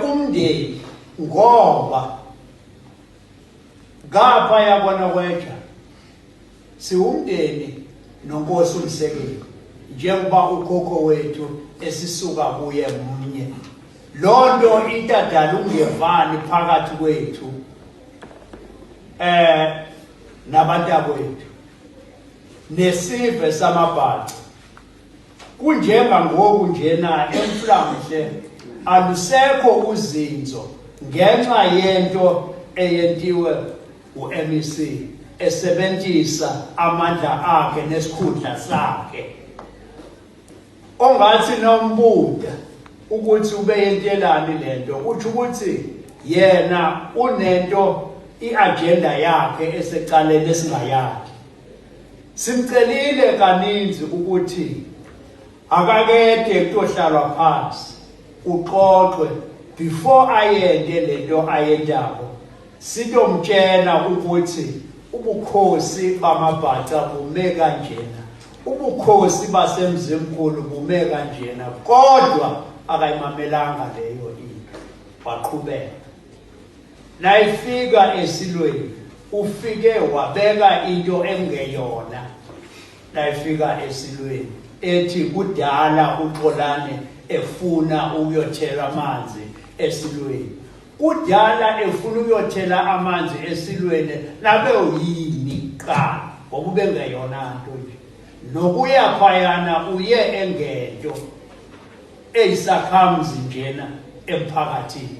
Umndeni ngoba ngapha yabona kweja siwumndeni nonkosi umsekeli njengoba ukhokho wethu esisuka kuye mnye lonto intadala ungevani phakathi kwethu nabantakwethu nesive samabhaca. Kunjenga ngoku njena emflamhle alusekho uzinzo ngenxa yento eyentiwe uMEC esebenzisa amandla akhe nesikhundla sakhe. Ongathi nombuda ukuthi ubeyentelani lento, uthi ukuthi yena unento iagenda yakhe esecaleni esingayakhi. Simcelile kaninzi ukuthi akakede kutohlalwa phansi uxoxwe before ayende lento ayendako, sitomtshela ukuthi ubukhosi bamabhaca bume kanjena, ubukhosi basemzimkhulu bume kanjena, kodwa akayimamelanga leyo into, waqhubeka. Nayifika esilweni ufike wabeka into engeyona. Nayifika esilweni ethi kudala uXolane efuna ukuyothela amanzi esilweni, kudala efuna ukuyothela amanzi esilweni nabe uyini qala, ngoba ubengeyona nto nje nokuya phayana uye engento eyisakhamuzi njena emphakathini.